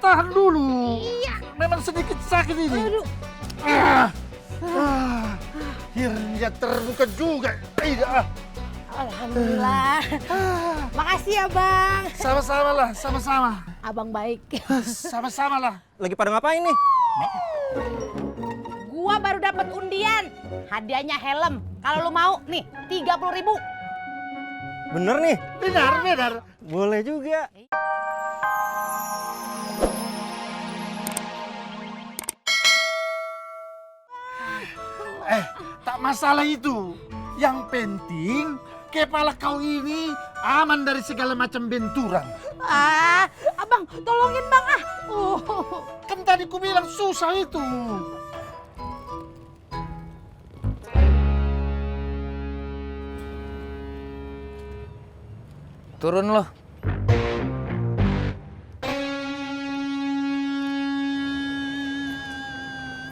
tahan dulu. Iya. Memang sedikit sakit ini. Aduh. Akhirnya terbuka juga. Alhamdulillah. Makasih ya Bang. Sama-sama lah, sama-sama. Abang baik. Sama-sama lah. Lagi pada ngapain nih? Gua baru dapat undian. Hadiahnya helm. Kalau lu mau nih 30.000. Bener nih? Benar. Boleh juga. Tak masalah itu. Yang penting kepala kau ini aman dari segala macam benturan. Abang tolongin Bang ah. Kan tadi ku bilang susah itu. Turun loh.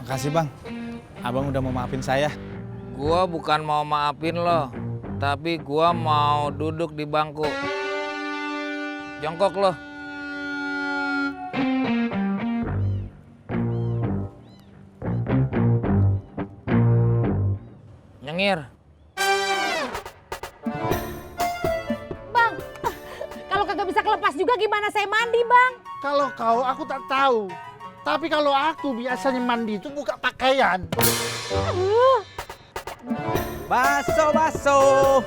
Makasih Bang, Abang udah mau maafin saya. Gua bukan mau maafin lo, tapi gua mau duduk di bangku. Jongkok lo. Nyengir. Bang, kalau kagak bisa kelepas juga gimana saya mandi Bang? Kalau kau aku tak tahu. Tapi kalau aku biasanya mandi itu buka pakaian. Baso.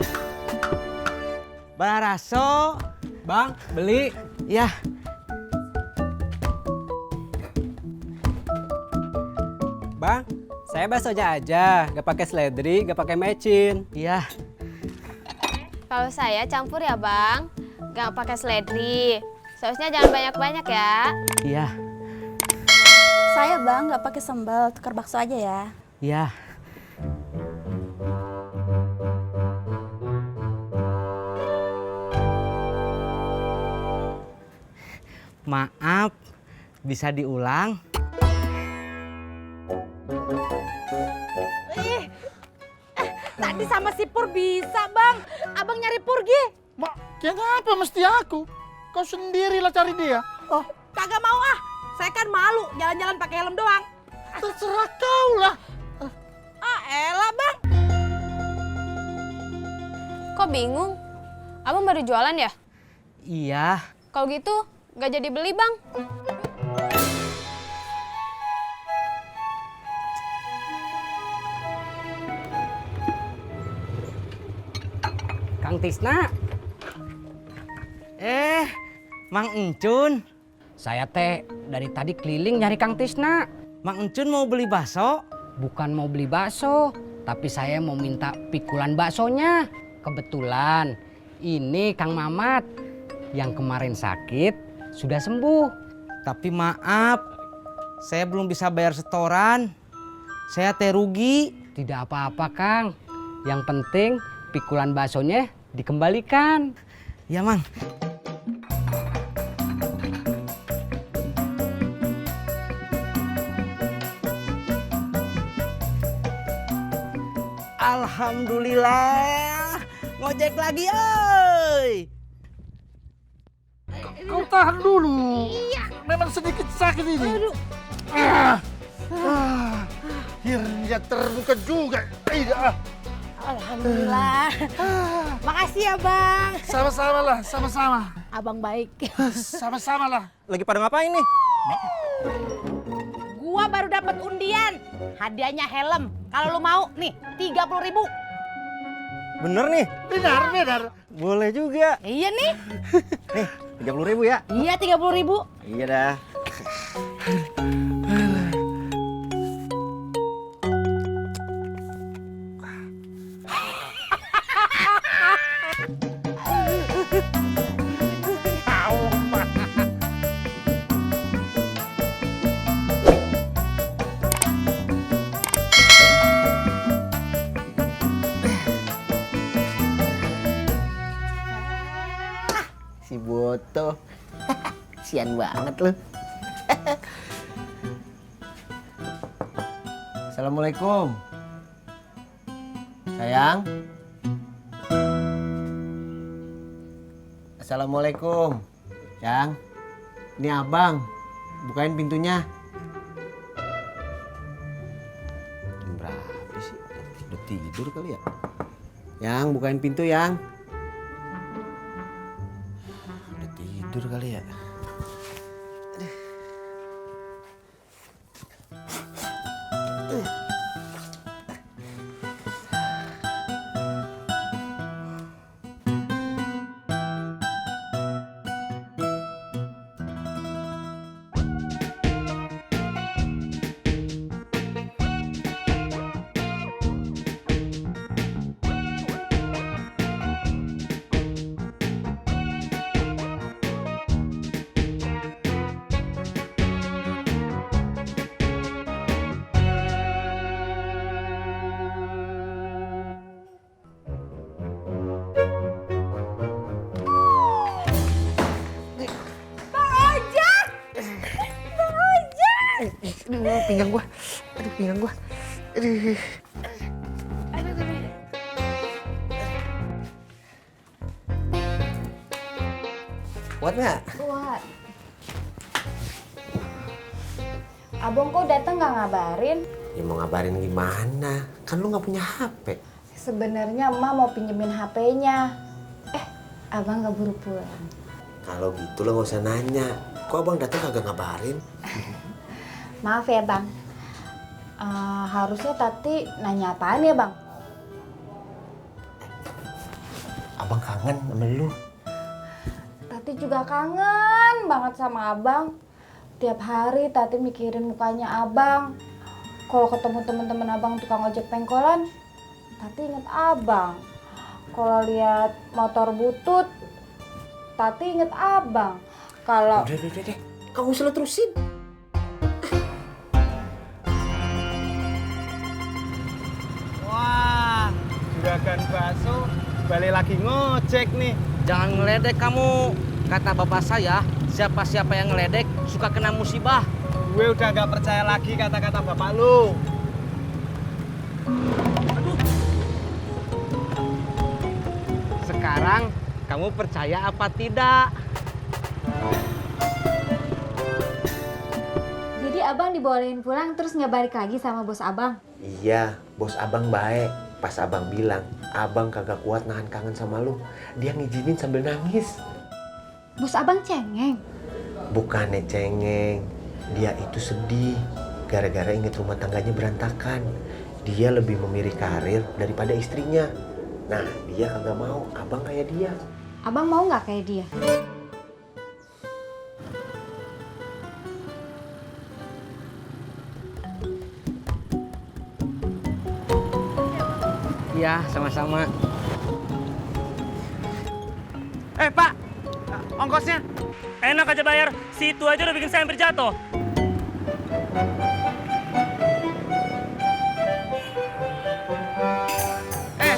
Baraso. Bang, beli. Ya. Bang, saya baksonya aja, gak pakai seledri, gak pakai mecin. Iya. Kalau saya campur ya Bang, gak pakai seledri. Sausnya jangan banyak-banyak ya. Iya. Saya Bang nggak pakai sambal, tukar bakso aja ya. Iya. Maaf, bisa diulang? Tadi sama si Pur bisa Bang. Abang nyari Purgi. Mak, kenapa mesti aku? Kau sendirilah cari dia. Kagak mau ah. Saya kan malu jalan-jalan pakai helm doang. Terserah kau lah. Elah Bang. Kok bingung? Abang baru jualan ya? Iya. Kalau gitu gak jadi beli Bang. Kang Tisna, Mang Encun. saya teh dari tadi keliling nyari Kang Tisna. Mang Encun mau beli bakso? Bukan mau beli bakso, tapi saya mau minta pikulan baksonya. Kebetulan ini Kang Mamat yang kemarin sakit sudah sembuh. Tapi maaf, saya belum bisa bayar setoran. Saya teh rugi. Tidak apa-apa Kang, yang penting pikulan baksonya dikembalikan. Ya Mang. Alhamdulillah, ngojek lagi, oi. Kau tahan dulu. Memang sedikit sakit ini. Akhirnya terbuka juga. Alhamdulillah. Makasih ya Bang. Sama-sama lah, sama-sama. Abang baik. Sama-sama lah. Lagi pada ngapain nih? Gua baru dapat undian. Hadiahnya helm. Kalau lu mau nih 30.000. Bener nih? Benar. Boleh juga. Iya nih. Nih, 30.000 ya? Iya 30.000. Iya dah. Si Boto. Sian banget lu. Assalamualaikum. Sayang. Assalamualaikum. Yang, ini abang. bukain pintunya. Jam berapa sih? Udah tidur kali ya? Yang, bukain pintu, Yang. Udah tidur kali ya? Aduh, pinggang gua. Aduh, pinggang gua. Aduh. Kuat nggak? Kuat. Abang kok datang nggak ngabarin? Ya mau ngabarin gimana? Kan lu nggak punya HP. Sebenarnya emak mau pinjemin HP-nya. Abang nggak buru pulang. Kalau gitu lo nggak usah nanya. Kok abang datang kagak ngabarin? Maaf ya bang. Harusnya Tati nanya apaan ya bang? Abang kangen sama lu. Tati juga kangen banget sama abang. Tiap hari Tati mikirin mukanya abang. Kalau ketemu teman-teman abang tukang ojek pengkolan, Tati inget abang. Kalau lihat motor butut, Tati inget abang. Kalau Udah. Kamu usah lo terusin. Wah, juragan bakso balik lagi ngojek nih. Jangan ngeledek kamu. Kata bapak saya, siapa-siapa yang ngeledek suka kena musibah. Gue udah nggak percaya lagi kata-kata bapak lu. Sekarang kamu percaya apa tidak? jadi abang dibolehin pulang terus nggak balik lagi sama bos abang? Iya, bos abang baik. Pas abang bilang, abang kagak kuat nahan kangen sama lu. Dia ngizinin sambil nangis. Bos abang cengeng. Bukannya cengeng, dia itu sedih gara-gara inget rumah tangganya berantakan. Dia lebih memilih karir daripada istrinya. Nah, dia kagak mau abang kayak dia. Abang mau nggak kayak dia? Iya, sama-sama. Pak, ongkosnya. Enak aja bayar, situ aja udah bikin saya hampir jatuh.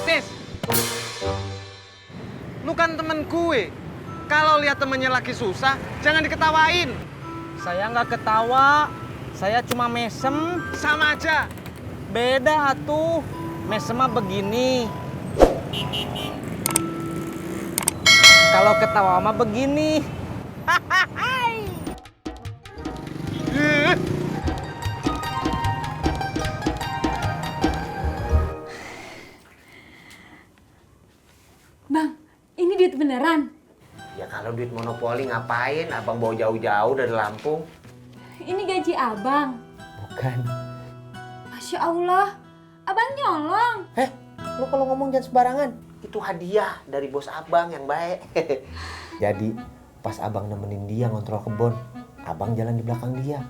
Tis. Lu kan temen gue. Kalau lihat temennya lagi susah, jangan diketawain. Saya nggak ketawa, saya cuma mesem. Sama aja. Beda atuh, mesem mah begini. Kalau ketawa mah begini. Bang, ini duit beneran? Ya kalau duit monopoli ngapain abang bawa jauh-jauh dari Lampung? Ini gaji abang? Bukan. Masya Allah, abang nyolong. Lu kalau ngomong jangan sembarangan. Itu hadiah dari bos abang yang baik. Jadi pas abang nemenin dia ngontrol kebun, abang jalan di belakang dia.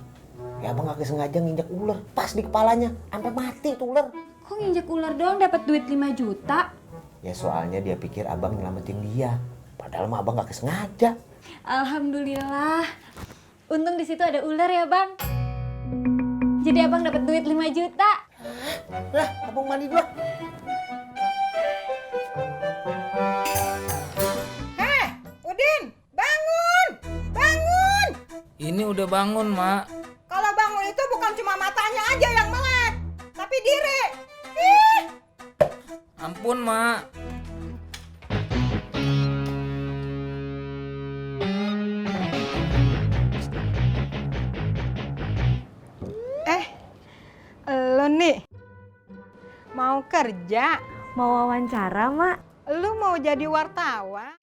Ya abang gak sengaja nginjak ular pas di kepalanya, sampai mati tuh ular. Kok nginjek ular doang dapat duit 5 juta? Ya soalnya dia pikir abang nyelamatin dia. Padahal mah abang gak sengaja. Alhamdulillah. Untung di situ ada ular ya bang. Jadi abang dapat duit 5 juta. Lah, abang mandi dulu. Udin, bangun! Bangun! Ini udah bangun, Mak. Kalau bangun itu bukan cuma matanya aja yang melek, tapi diri. Ih! Ampun, Mak. Lo nih mau kerja? Mau wawancara, Mak? Lu mau jadi wartawan?